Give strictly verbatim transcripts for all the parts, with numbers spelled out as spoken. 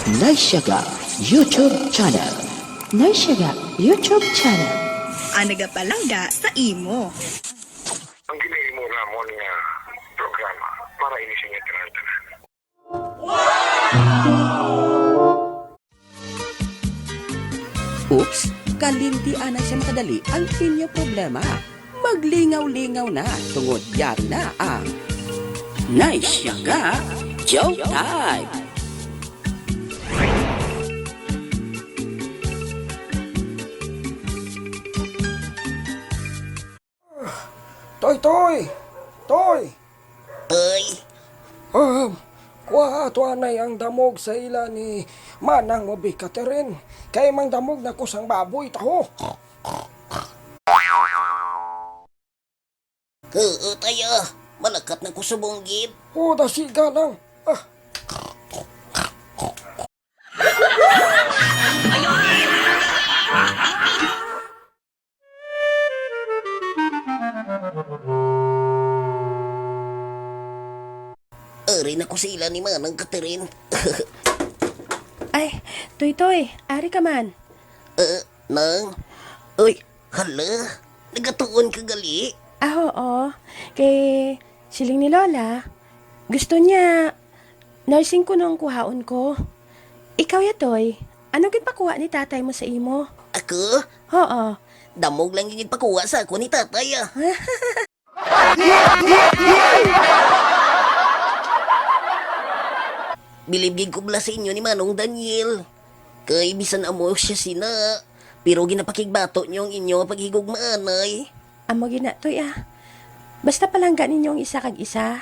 Naisyaga YouTube Channel. Naisyaga YouTube Channel. Ang nagapalangga sa imo. Ang ginahimo namon nga programa para ini sa inyo tanan-tanan. Oops, kalimti anay sa makadali ang inyo problema. Maglingaw-lingaw na tungod yari na ang Naisyaga Joke Time. Toy, toy! Toy! Ay. Um, kuha ato anay ang damog sa ila ni Manang Mobi Catherine. Kay mangdamog na ko sang baboy, taho. Oo, taya. Malakat na ko subong gid. O, dasiga lang. Ah. Ari na ko sa ila ni Manang Catherine. Ay, Toy Toy, ari ka man. Eh, Nang? Uy, hala, nagatuon ka gali? Ah, oo. Kay siling ni Lola, gusto niya nursing kuno ang kuhaon ko. Ikaw ya, Toy, ano ginpakuha ni tatay mo sa imo? Ako? Oo. Damog lang yung ginpakuha sa ako ni tatay, ah. Bilib gid ko bala sa inyo ni Manong Daniel. Kay bisan amo siya sina, pero ginapakigbato niyo ang inyo nga paghigugmaanay. Amo gina, Toy, ah. Basta palangga ninyo ang isa kag isa.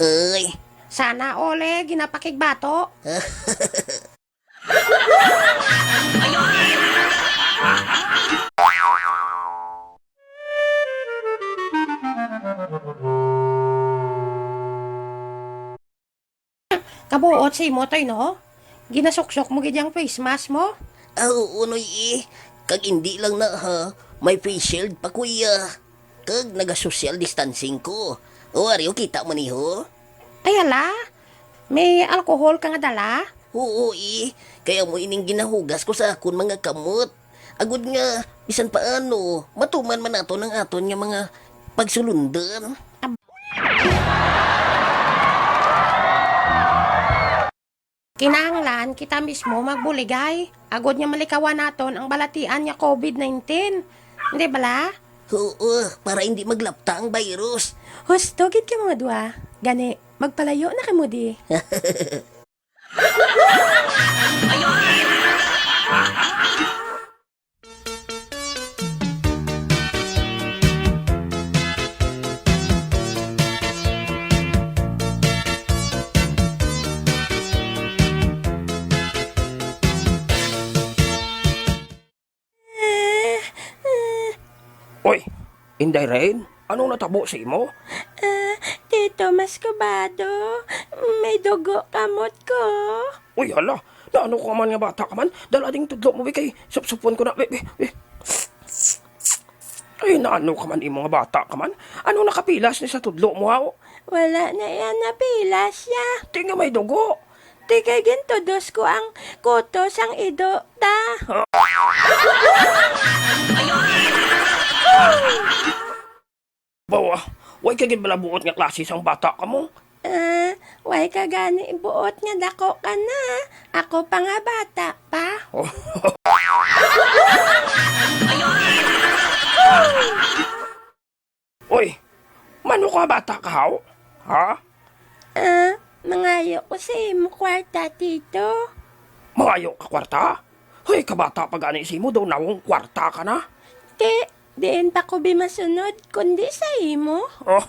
Ay. Sana all, eh, ginapakigbato. Kabuot sa imo, Toy, no? Ginasuksok mo gid yang face mask mo? Ah, oo, Noy, eh. Kag indi lang na, ha. May face shield pa, kuya. Kag naga-social distancing ko. O, ari, o, kita mo ni, ho? Ay, hala. May alcohol ka nga dala? Oo, eh. Kaya mo ining ginahugas ko sa akon mga kamot. Agod nga, bisan paano, matuman man naton ang aton nga mga pagsulundan. Kinahanglan kita mismo magbuligay, agod nga malikawan naton ang balatian nga covid nineteen. Hindi bala? Oo, para hindi maglapta ang virus. Husto gid ka, mga duwa. Gani, magpalayo na kamo di. Oy, Inday Rain, anong natabo sa imo? Ah, Tito Mascobado, may dugo kamot ko. Uy, hala, naano ka man nga bata ka man? Dala ding tudlo mo, bi, kay supsupon ko na, bi, bi, bi. Ay, naano ka man imo nga bata ka man? Anong nakapilas ni sa tudlo mo, haw? Wala na yan, napilas siya. Ti nga may dugo. Ti kay gintudos ko ang kuto sang ido ta. Bawa, way ka gid bala buot nga klase sang bata ka mo. Ah, way ka gani buot nga dako ka na. Ako pa nga bata pa. Oy, mano ka bata ka, haw? Ha? Ah, mangayo ko sa imo kwarta, Tito. Mangayo ka kwarta? Hoy, kabata pa gani sa imo, daw nawong kwarta ka na. Ti, diin pa ko bi masunod, kundi sa imo. Oh.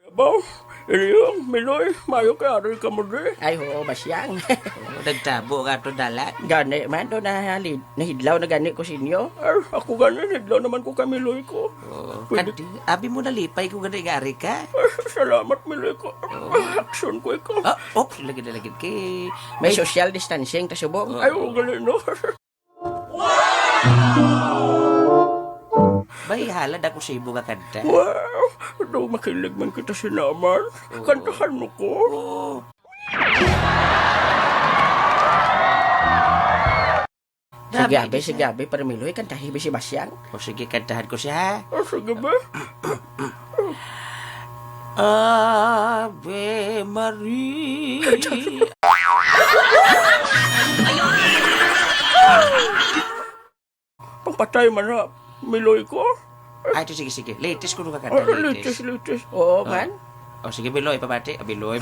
Abaw, iyang Iloy, maayo kay ari ka mo di. Ay, oo, Basyang. Oo, nagtabo ka to dalan. Gani man, do nahali-, nahidlaw na gani ko sa inyo. Er, ako gani, nahidlaw naman ko kay Miloy ko. Oo. Pwede. Kadi, abi mo nalipay ko gani nga ari ka. Er, salamat, Miloy ko. Oo. Aksyon ko ikaw. Ah, oops, lagi na lagi kay may social distancing ta subong. Oo. Ay, oo, gali, no? Bay, halad ako sa imo nga kanta. Wow! Daw makilig man kita sinaman. Oo. Kantahan mo ko. Oo. Sige, abi, sige, abi, Pare Miloy, kantahi bi si Basyang. O sige, kantahan ko siya, ha? O, sige ba? Ave Maria. Pangpatay man na, Miloy ko. Ay, ito, sige, sige. Latest ko nung kakanta, latest. Latest, latest. Oo, man. O, sige, Miloy, pabati. Ah, Miloy.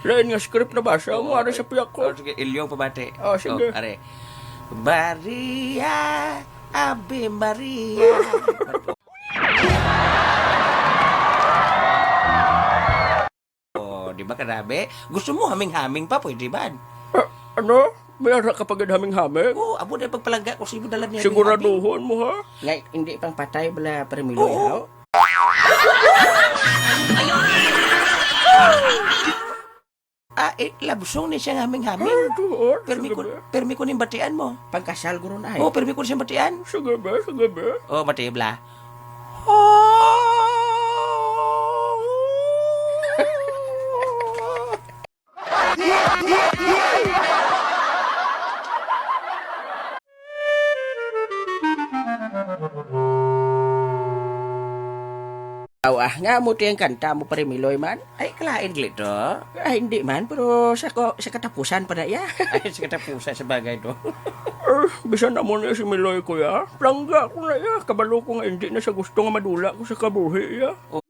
Lain nga script na basa mo, ari sa piyak ko. O, sige, Ilyong pabati. O, sige. O, ari. Maria, Ave Maria. O, di ba, karabi? Gusto mo haming-haming pa, pwede ba? Ah, ano? May ara ka pa gid haming-haming? Oo, amo na pagpalangga ko sa imo dalan niya. Siguraduhon mo, ha? Nga, hindi pang patay bala, Pare Miloy, oo. Ah, eh, love song ni siya nga haming-haming. Ay, tuod. Permi ko, permi ko ning batian mo. Pagkasal, guro na, eh. Oh, permi ko siyang batian. Sige ba, sige ba? Oh, bati, bla. Oh. Aw, ah, nga mo ti ang kanta mo, Pare Miloy, man? Ay, kalain gali to. Ah, hindi man, pero sa ko-, sa katapusan pa na iya. Ay, sa katapusan, sa bagay to. Eh, bisan amo ni si Miloy, kuya. Plangga ko na iya. Kabalo ko nga hindi na siya gusto nga madula ko sa kabuhi iya. Oh.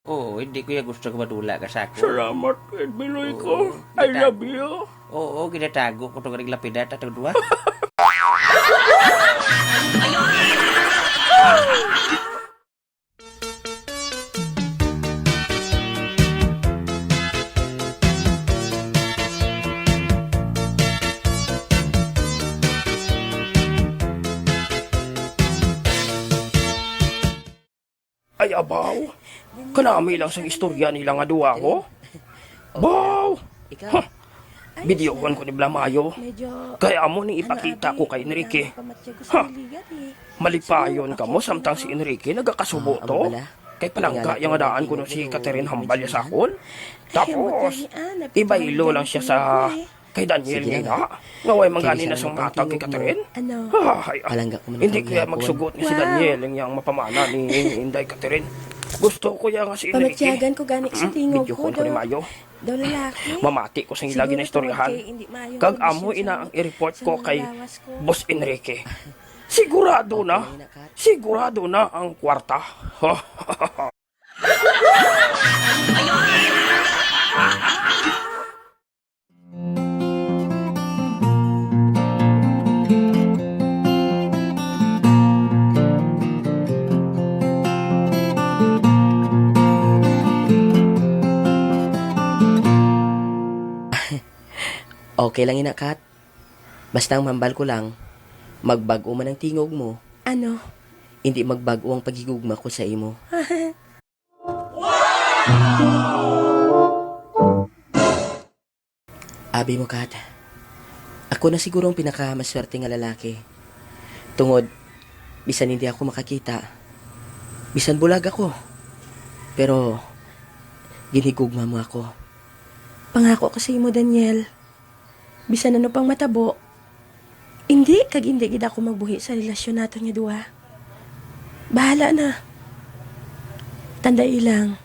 Oo, hindi ko ya gusto nga madula ka sa ako. Salamat, Ed Biloy ko. Oo, I love you. Oo, ginatago ko to ganing lapida ta tong duha. Ay, abaw. Kanami lang sang istorya nila nga duha, ho? Baw! Ikaw? Ha! Videohon ko ni Blamayo. Kay amo ni ipakita ko kay Enrique. Ha! Malipayon kamo samtang si Enrique nagakasubo to. Kay palangga yang daan kuno si Catherine hambal ya sa akon. Tapos, ibaylo lang siya sa kay Daniel nga ina, nga way man gani na sang matag kay Catherine. Ano? Ay, ah, hindi kaya magsugot ni si Daniel ang yang mapamana ni Inday Catherine. Gusto ko ya nga si Enrique. Pamatyagan ko gani sa tingog ko, videohon ko ni Mayo. Daw lalaki. Mamati ko sang ila ginaistoryahan. Kag amo ina ang i-report ko kay Boss Enrique. Sigurado na. Sigurado na ang kwarta. Okay lang ina, Kat. Basta ang mambal ko lang, magbag-o man ang tingog mo, ano? Hindi magbag-o ang paghigugma ko sa imo. Abi mo, Kat, ako na siguro ang pinakamaswerte nga lalaki. Tungod, bisan hindi ako makakita, bisan bulag ako, pero ginhigugma mo ako. Pangako ko sa imo, Daniel. Bisan ano pang matabo, indi kag indi gid ako magbuhi sa relasyon naton nga duha. Bahala na. Tandai lang,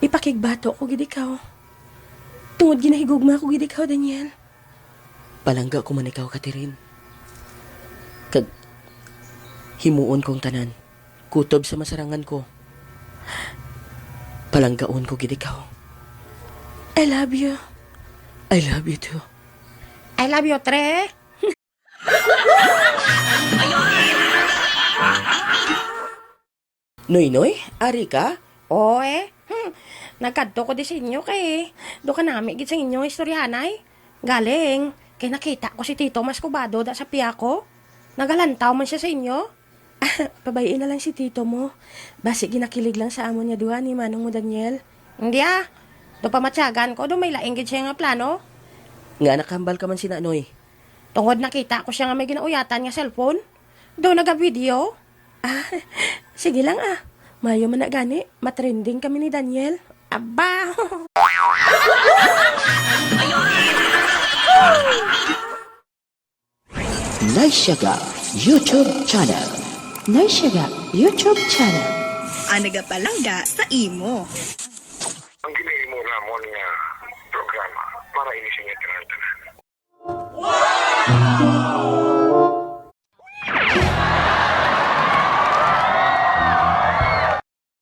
ipakigbato ko gid ikaw. Tungod ginahigugma ko gid ikaw, Daniel. Palangga ko man ikaw, Catherine. Kag himuon kong tanan kutob sa masarangan ko. Palanggaon ko gid ikaw. I love you. I love you too. I love you, Tre. Noy, Noy, ari ka? Oo, eh. Hmm. Nagkadto ko di sa inyo kay do kanami gid sa inyong istoryahanay. Galing, kay nakita ko si Tito Mas Kubado da sa piya ko. Nagalantaw man siya sa inyo. Pabay-i na lang si Tito mo. Basi ginakilig lang sa amon nga duha ni Manong mo, Daniel. Hindi, ah. Do pamatyagan ko, do may lain gid siya nga plano. Nga nakahambal ka man si Nanoy? Tungod nakita ko siya nga may ginauyatan nga cellphone. Do naga-video. Ah, sige lang, ah. Mayo man na gani, matrending kami ni Daniel. Aba! Naisyaga YouTube Channel. Naisyaga YouTube Channel. Ang nagapalangga sa imo. Ang ginahimo namon nga programa para ini sa inyo tanan-tanan.